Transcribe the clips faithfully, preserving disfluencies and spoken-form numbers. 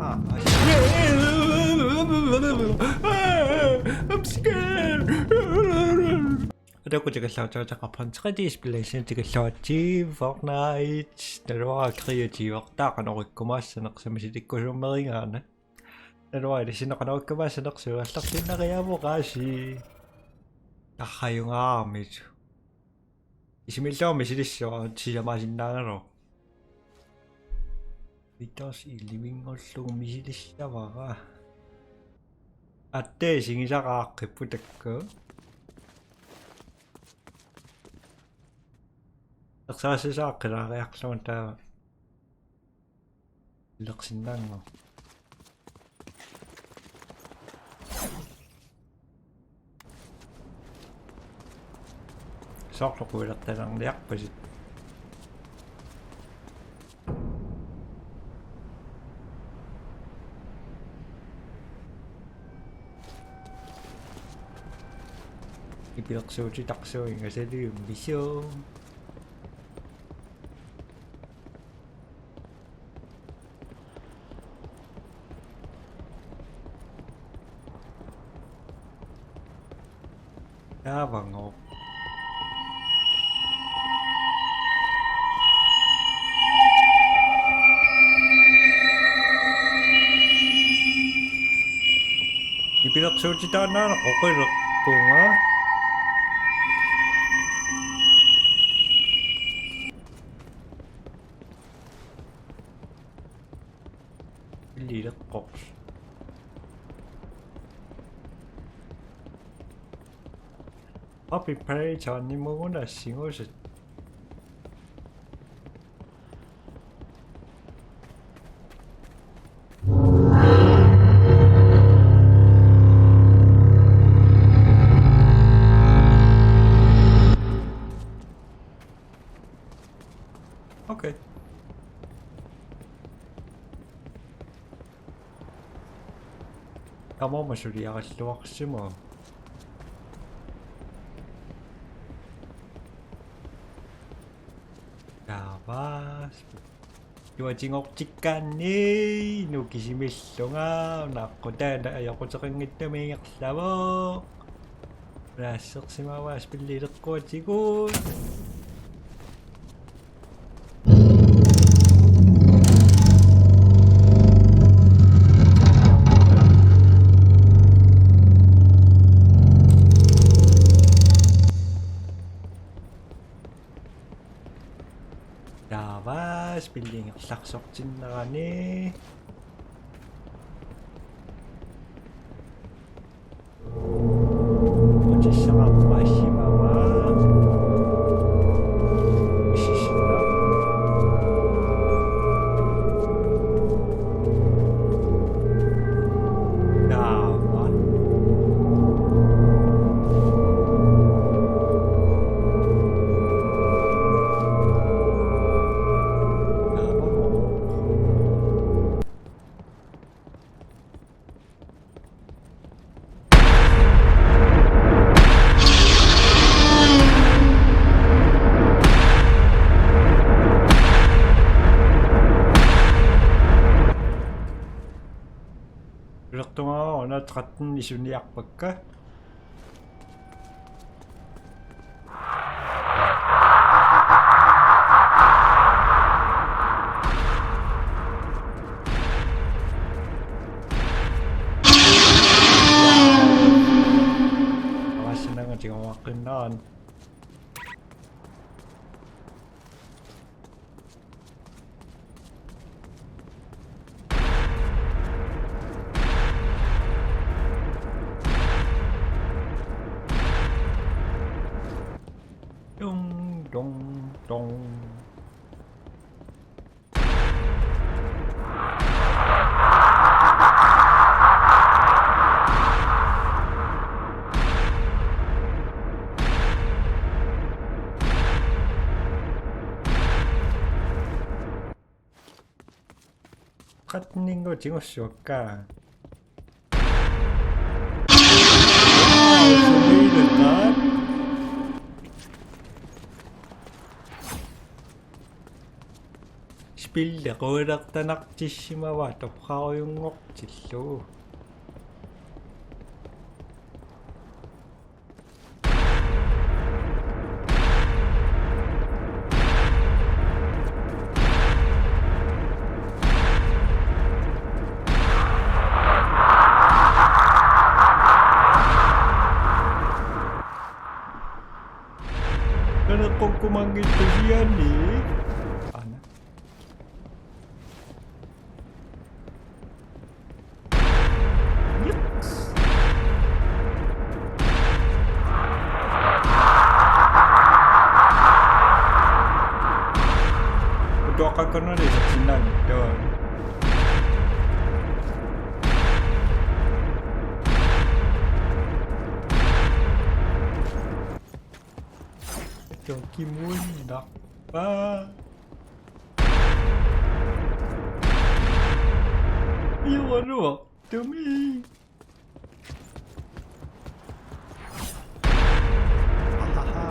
Ah, I'm scared. Ataku tikilluaritsi, Apprentice tikilluaritsi, tikilluaritsi, Fortnite, naluara kreatiivertaa qanorikkumaassaneq samisitikkusummerigaana. Naluara ilissinna qanorikkumaassaneq suugallarsinnariaavoqaasi. Tarrajungaarmit. Isumilluunniit misilissuara sisamaasinnaagaluarpoq. Vittus livingullugu misilissuara. Atte sigisaqaaqqipput takku. Ersaassisaaqqilaareerluun taava. Ilersinnaanngu. Soorlu quilertalerniarpasit. Ipilersuutitarsuit ingasaliummisuu. Taavagooq. Ipilersuutitaannaana qoqilerpunga. Illileqqoq. Copy paste on nimuuna singusat. Okay. Tamarmi suliarilluarsimasoq. Taava. Juatigortikkaanni nukisimillunga naqqutaana ajoquteqanngitsumik ingerlavoq. Naassersimavaa spilli ileqquatigut. Taava spilli ingerlarsortinnerani. Ylaqtunga una tretten isuniarpakka. Avassanaangatsigu aqqinnaarani. Dong, dong, dong. Tretten-innguutigussuakka. Wow, sumiileqaat. Pillequlertanartissimavaat toqqarujunngortillugu. Qanoq qukkumanngitsusiani? Aana. Yep. Utoqqakkanut isertinnaanngitsoq. Tokimuinnarpa. Iuanuartumi. Ahaha.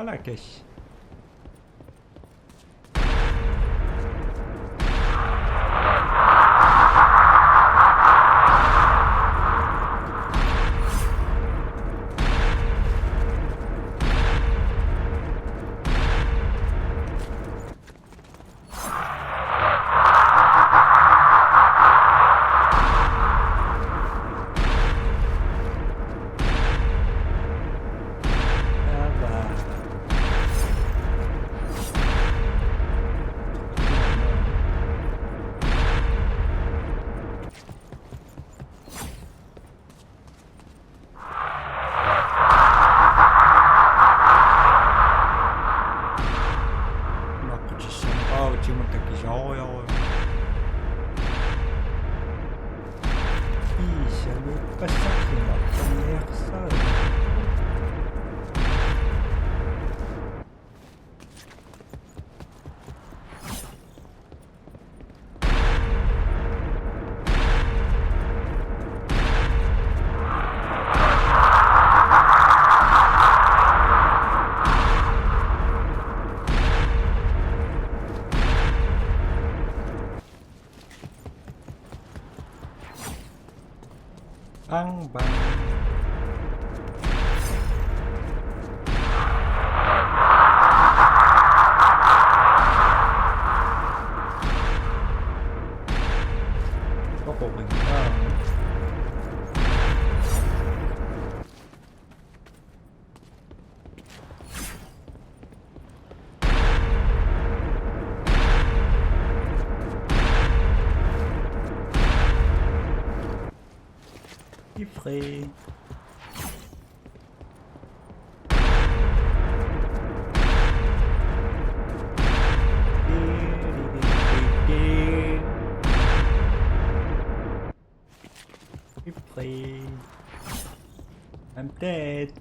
Alakesh. Naqqutissaq. Aa, utimut takisoorujussuuvoq. Iisami passarsimaartarniarsaat. Bang, bang. Koko bang. Ifri. Ifri. I'm dead.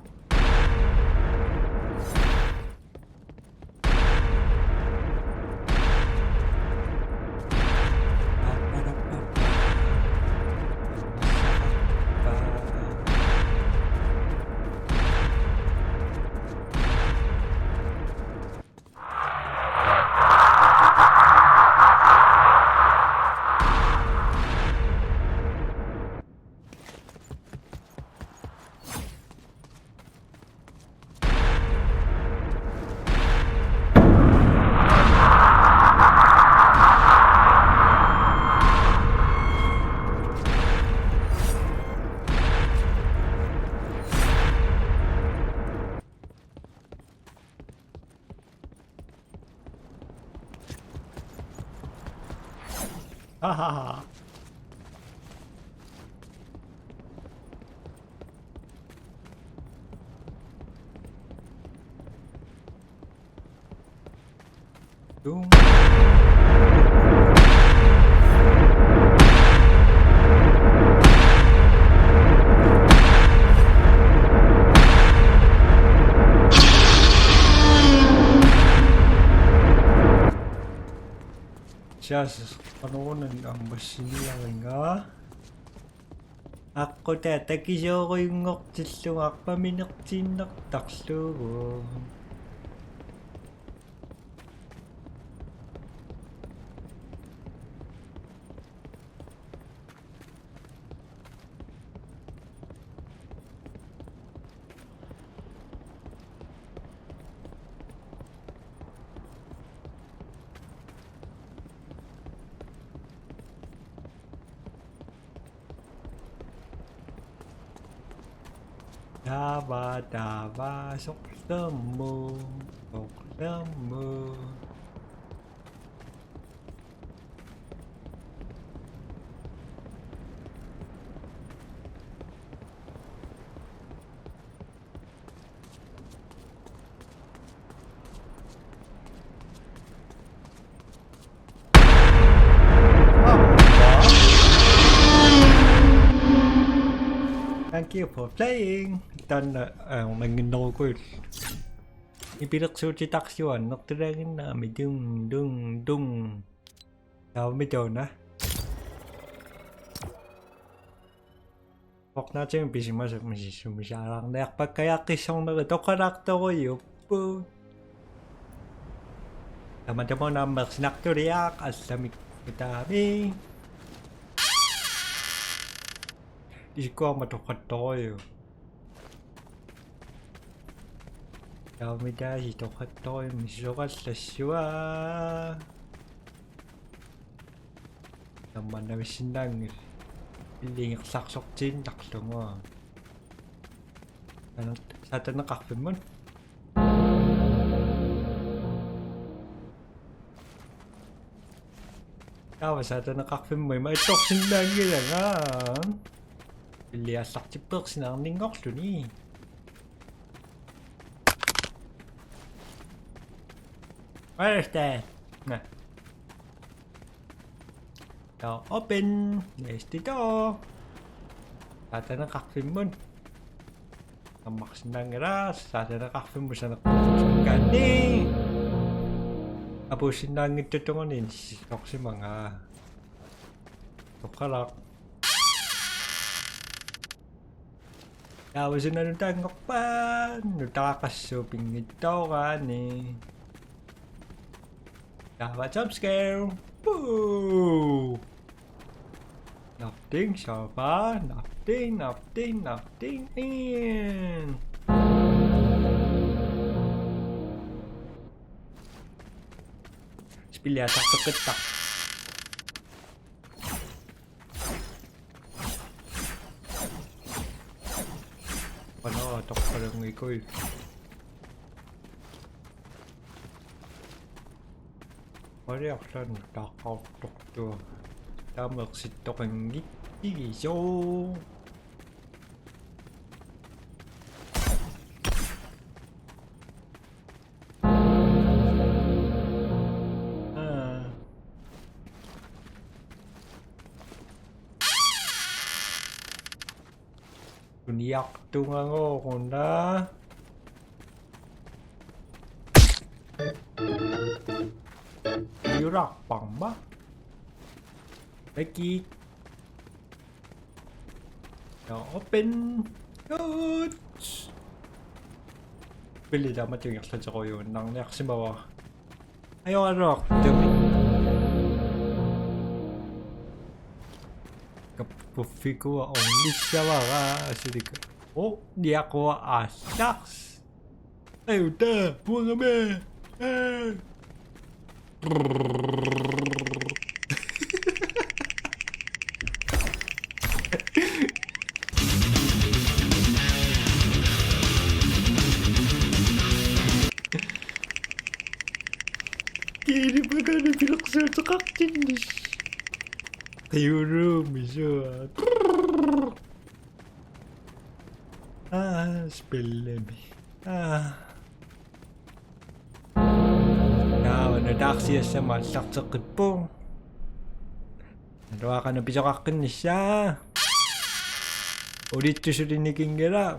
Ahaha. Doom. Jesus. Qanoruna ammassiniariga. Aqqutaa takisoorujunngortillugu arpaminertiinnartarlugu. Taava, taava, soqernermut, soqernermut. Thank you for playing. Taanna, øh, mannginnerukuil. Ipilersuutitarlugu annertulaaginnarami, dung, dung, dung. Taavami taanna. Fortniteimi pisimasat misissumisaalaarniarpakkajaqqissornerit toqqalaartorujuupput. Tamatumuuna aamma ersinartuliaq allamik taami. Isikkuarma toqqattorujuuvoq. Taavami taasi toqqattorujuuvoq, misissoqallassua. Tamanna missinnaanngilaq. Illit ingerlaarsortiinnarlugu. Ana, saataneqarfimmut. Taava saataneqarfimmut ima ittorsinnaanngilanga. Illit aallartippeersinnaanngorluni. Hvad er det? Nå. Door open. Næste door. Saataneqarfimmut. Ammarsinnaanngilaq, saataneqarfimmut saneqqusukkaanni. Apuussinnaanngitsutut tungaanut inissorsimanga. Toqqalaaq. Taava suna nutaanngorpa, nutaaqassuup pinngitsooraanni. Taava jump scare. Puu. Nothing so far, nothing, nothing, nothing in. Spilli aallarteqqittaq. Qanoq toqqalanngikkuit. Qaliarlan taqqaartortua. Taama ersittoqanngitsigisuuvoq. Aa. Tuniartungagooruna. Iularparma. Aki. Door open. Good. Spilli taamatut ingerlaterujuinnarniarsimavara. Ajoraluartumik. Kappuffikua ornissavara asulika. O, niaqua aallars. Ajutaa, puangama. Aa. Kiilipakani pilersuuteqartinnis. Qiuluumi sua. Aa, spillimi. Aa. Taava nutaarsiassamut aallarteqqippoq. Naluara qanoq pisoqaqqinnissaa. Ulittusulinnikinngilaq.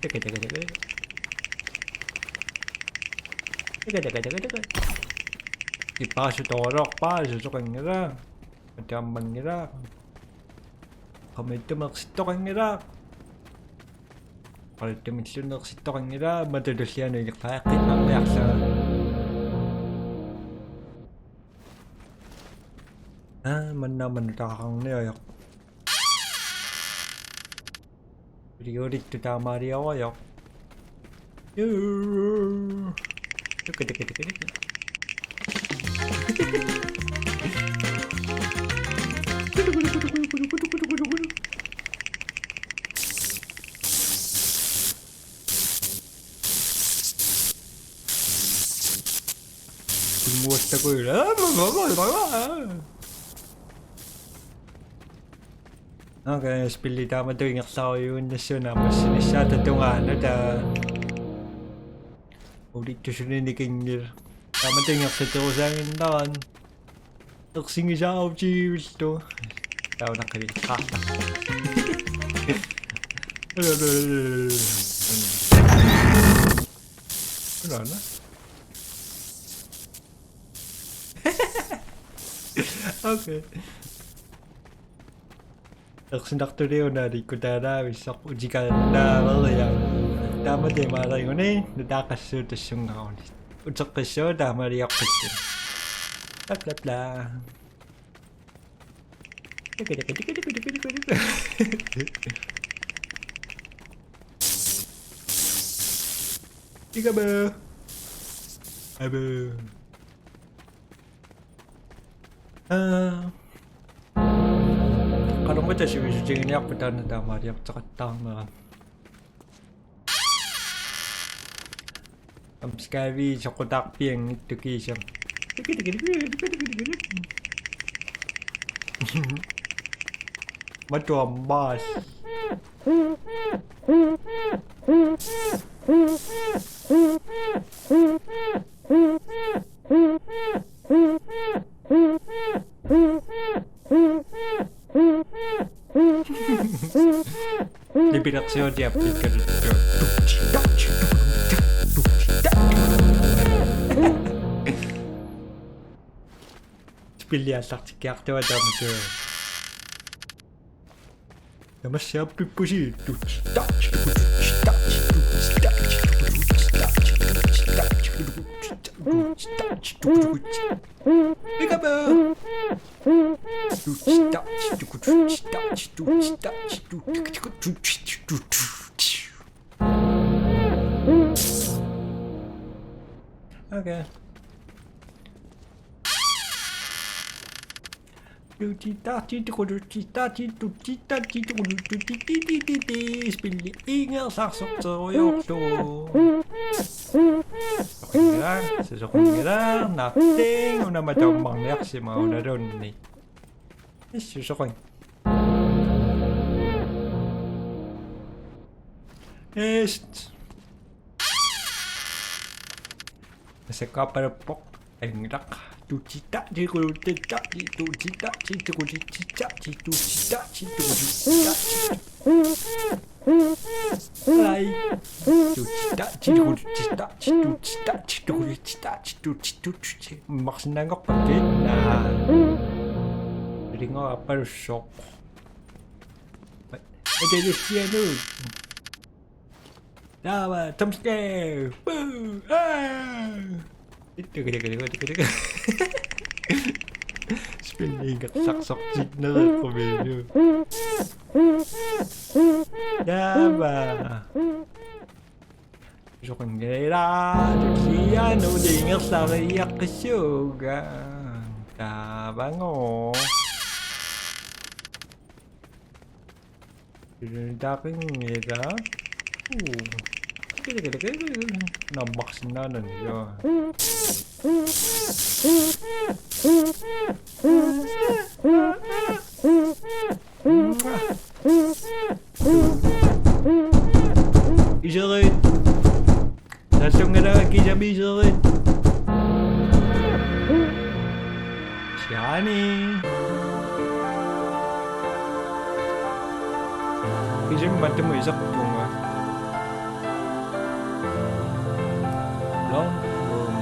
Taka, taka, taka. Taka, taka, taka, taka. Ippaasut toororpaa, susoqanngilaq. Mataammanngilaq. Qamittumersittoqanngilaq. Qalittumilluunneersittoqanngilaq, matulullianut ingerlariaqqinnarniarlanga. Aa, manna manna taaqarniajoq. Iliuulittu taamaaliorujooq. Juu. Tuka, tuka, tuka, tuka. Tunguattakuila. Okay, spilli taamatut ingerlarujuinnassuuvoq naammassinissaata tungaanut. Ulittusuninikinngil. Taamatut ingerlaterusaaginnarami. Ersigisaarutigivillugu. Taava naqqiliiqqaarta. Unaana. Okay. Ersinartuliuna aliikkutaalaavissaq utikaannaaveriarluni. Taamatut imaaleriguni nutaaqassuutassunngaaruni. Uteqqissuugut taamaalioqqissuugut. Bla, bla, bla. Peekaboo. Aboo. Aa. Qanormita sivisoqatigiinniarpa taanna taamaaliorteqattaarnera. Am skal vi soqutaarpianngitsoq kiisa. Matuammaas. Nipilersiutiappikkaluttu. Spilli aallartikkiartuaa taamatut. Tamassiappippusi. Peekaboo. Okay. Tutitaati, tukututitaati, tutitaati, tukututititititi. Spilli ingerlaarsorterujoorlugu. Soqanngilaq, soqanngilaq, naatting, una matuammarniarsimagunarluunniit. Issu soqang. Est. Massakkut aappaluppoq. Anngilaq. Tutitaati, tukututitaati, tutitaati, tukututitaati, tutitaati, tukututitaati. Ai. Tutitaati, tukututitaati, tutitaati, tukututitaati, tutitutiti. Immarsinnaanngorpakkit. Naa. Ilinngua aappaluttoq. Atelussianut. Taava, thumbs down. Boo! Aa! Ittu, kili, kili, kili, kili. Spilli ingerlaarsortinnereqqumilu. Taava. Soqanngilaq, tullianut ingerlariaqqissuugut. Taavagooq. Taqinngilara. Uu. Kili, kili, kili, kili. Nammarsinnaanani, joo. Iserit. Taassunngilanga kiisami iserit. Siani. Kiisami matuma iserpunga. Long room.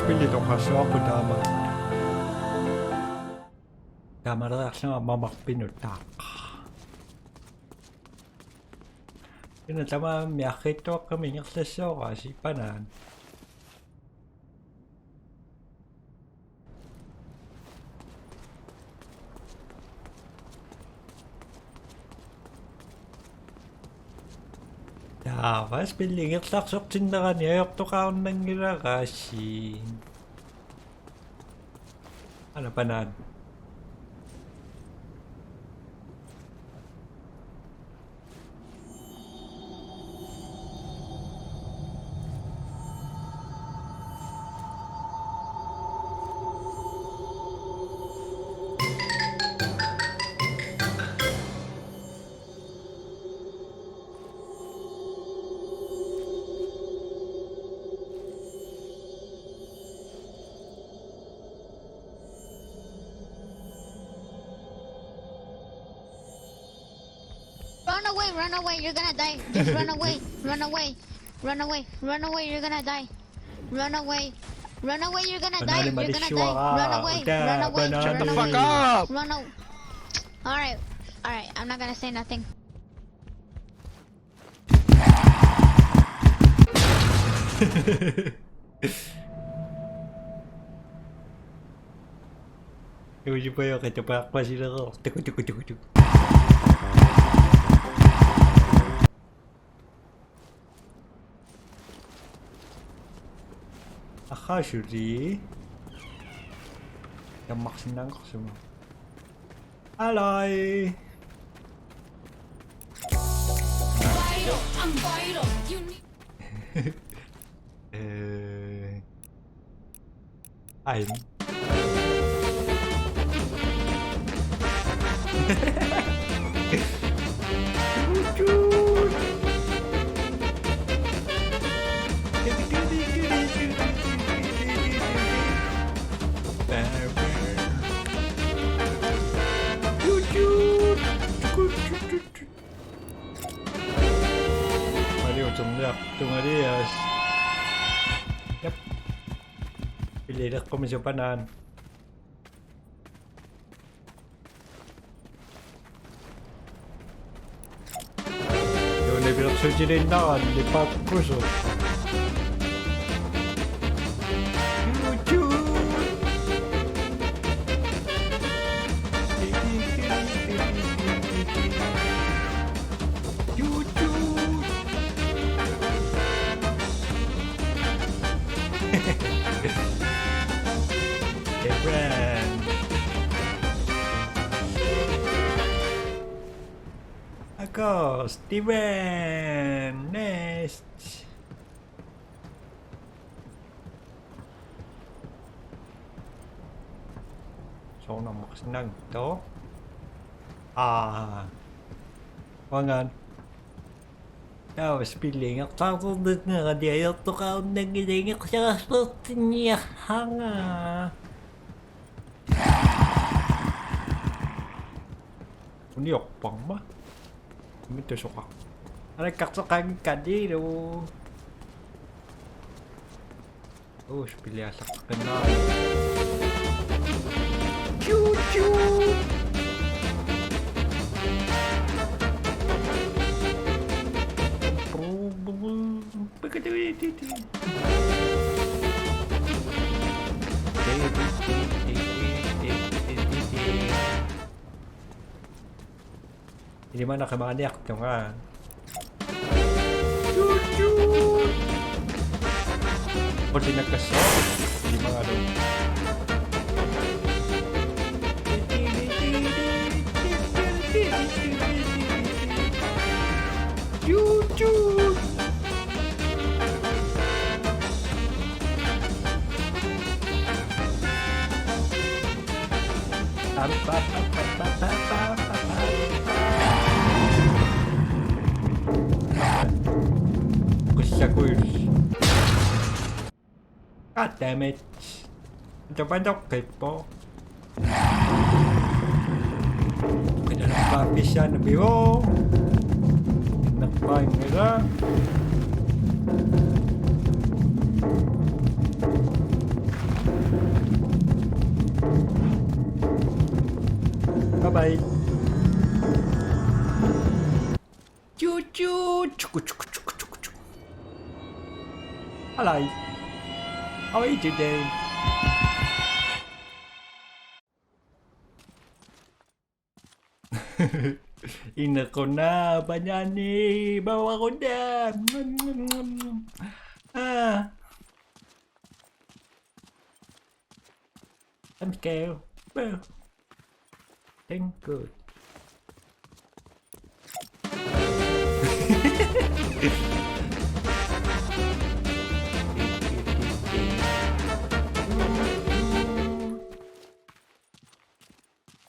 Pilitoqassuarput taama. Taamaaleriarlunga mamarpinut taaqqa. Ina tamaammi arriitsuaqqamik ingerlassuaraasi banan. Taava spilli ingerlarsortinnerani ajortoqarunnaanngilarassi. Ana banan. Run away, run away, you're gonna die. Just run away, run away, run away, run away, you're gonna die. Run away, run away, you're gonna die, you're gonna die. Run away, run away, run away. Shut the fuck up! Run away. Alright, alright, I'm not gonna say nothing. Ujupayoqi tapaqqasilereertoq. Tuku, tuku, tuku, tuku. Arraa suli. Tammarsinnaanngorsugu. Alai. Vital, I'm vital. You need Eh, I'm. Maliuterniartunga Elias. Jap. Pilileqqumi supanan. Universuutilinnaranni pakkusoq. Steven. Ako, Steven. Next. Soorunami maqasinnaanngitsoq. Aa. Uangaana. Taava spilli ingerlaartortinnerani ajortoqarunnaanngilaq ingerlaartortinniarhanga. Uniorparma. Mitusoqa. Alakkartoqanngikkaluarlugu. Uu, spilli aallaqqinnaaq. Choo choo. Ilimanaqimaniartunga. Choo choo. Qullinakkassooq. Ilimangalu. Choo choo. Qissakuis. God damn it. Tupatoqqippoq. Qinanarpaa pissaanut pivoq. Nerpaanngilaq. Choo choo, chuku chuku chuku chuku chuku. Hello. How are you today? Inequnaq banani bawarunaq. Ah. Thank you. Boo. Thank you.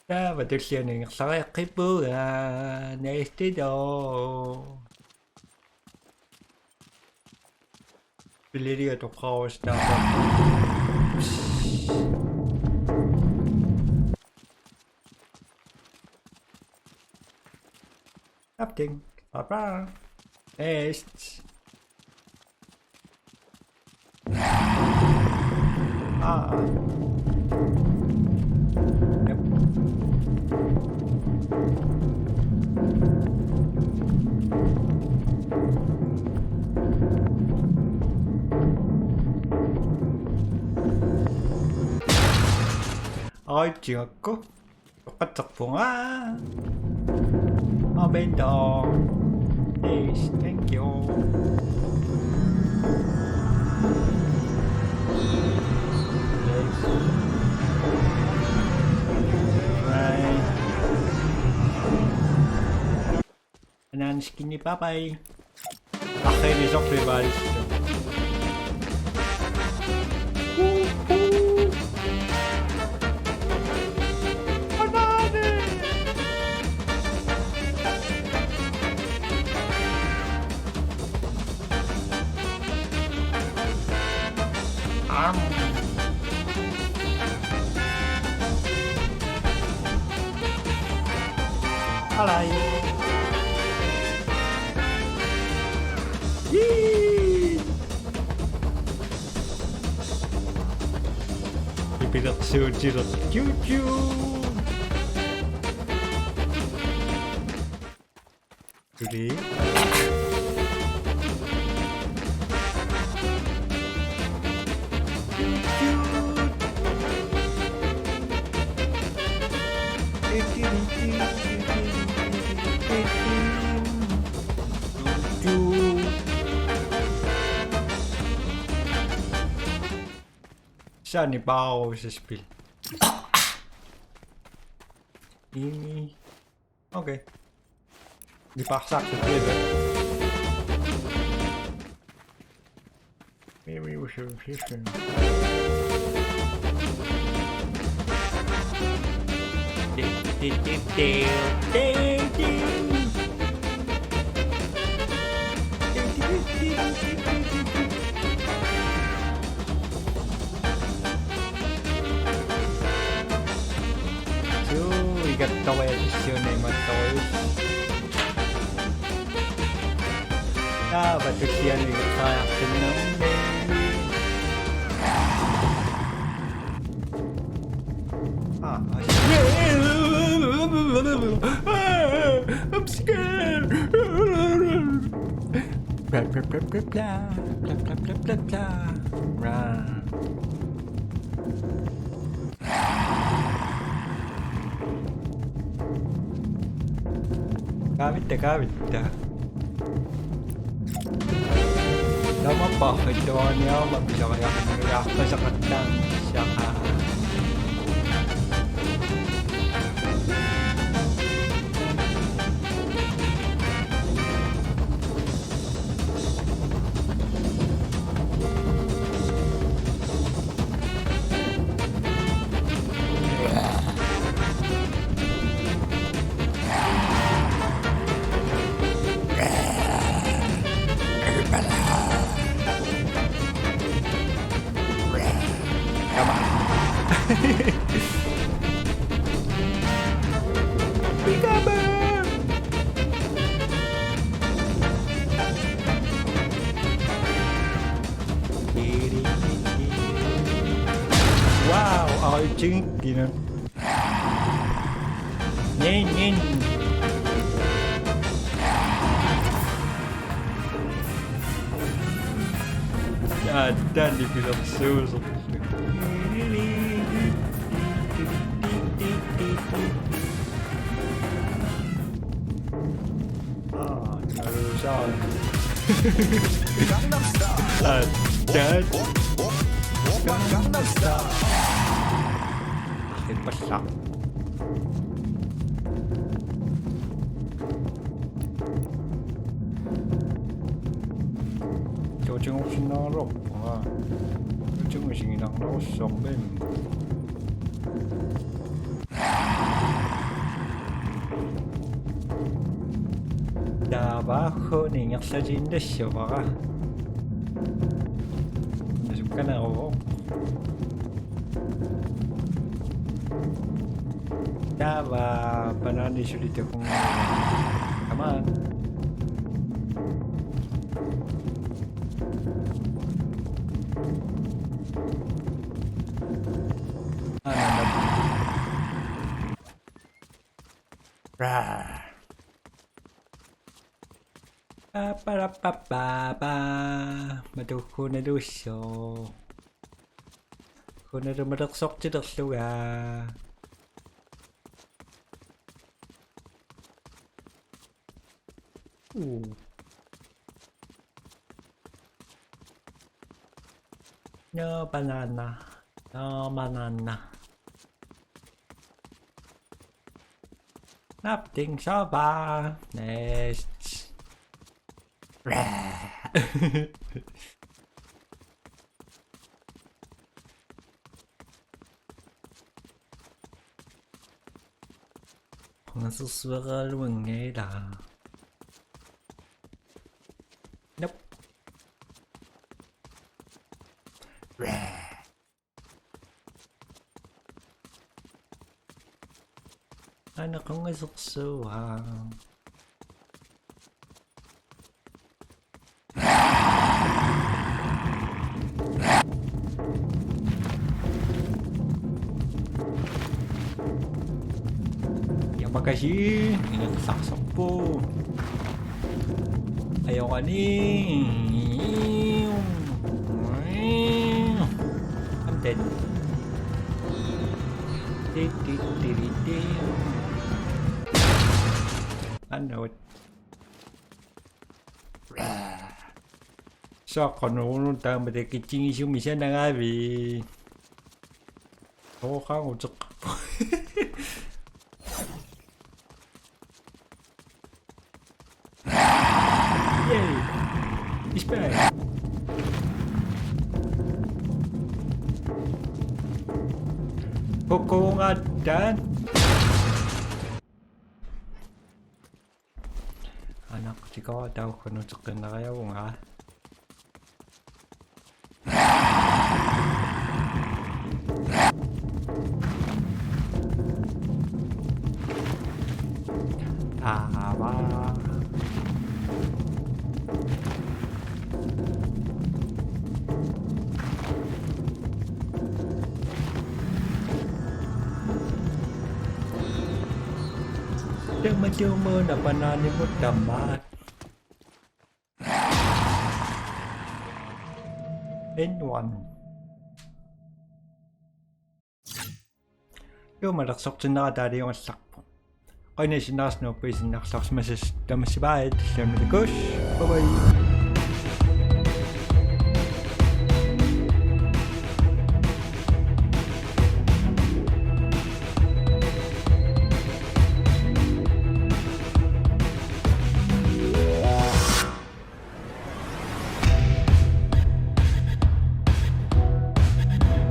Taava tulliani ingerlariaqqippunga, nice to know. Billiga toqqarustaarpaa. Nothing. Bye bye. Next. Ah. Yep. Ai, tiakko. Toqqattarpunga. Abento. Please, thank you. Yes. Bye. Ananskini, bye bye. Arriivisorpivaallu. Uhu. Banaani. Am. Alai. Yee. Ipilersuutilerlugu. Tuli. Sani pausespill. Imi. Okay. Niparsaaqqippialu. Maybe we should fish him. Suu, igattorujuk siunniumattorujuk. Taava tulliani igattoriartinnarmi. Ah, ah, I'm scared. Blah, blah, blah, blah, blah. Blah, blah, blah, blah, blah. Run. Kaavitta, kaavitta. Taamaappa, ittuarniaruma pisariaqarniarpasaqattaarnissaa. Come on. Peekaboo! Wow, I think, you know. Nin, nin. Aa, taanna pilersuusoq. Aa, talusaa. Aa, taat. Gangnam Style. Hippalla. Tuutigorsinnaaruloorpunga. Tuutigut isiginarnerussormi. Taava uagut ingerlatiinnassavara. Nasukkaneruvoq. Taava banaani suli takunngilara. Come on. Aa, naammat. Raa. Paparapapapa. Matuukkuunaluussooq. Kunalu malersortilerlunga. Uu. No banana. No banana. Nothing so far. Next. Qungasersuaraaluanngilaq. Nope. Aana qungasersuaq. Yamakasi, ingerlaarsorpoq. Ajorani. I'm dead. Ti, ti, ti, ti, ti. Anut. Soorlu nungunnut taama takitsigisumik sanagaavi. Oqanguteqarpoq. Yay! He's back. Kokoongattaaq. Anaqtiko taukkunu teqqinnariavunga. Taava. Tamatumuuna banaanimut tamaat. N one. Juumalersortinnera taaliugallarpoq. Qanisinnaasnuuppisinnarlarsimasas tamasivaat, illuunniit takuss. Bye bye.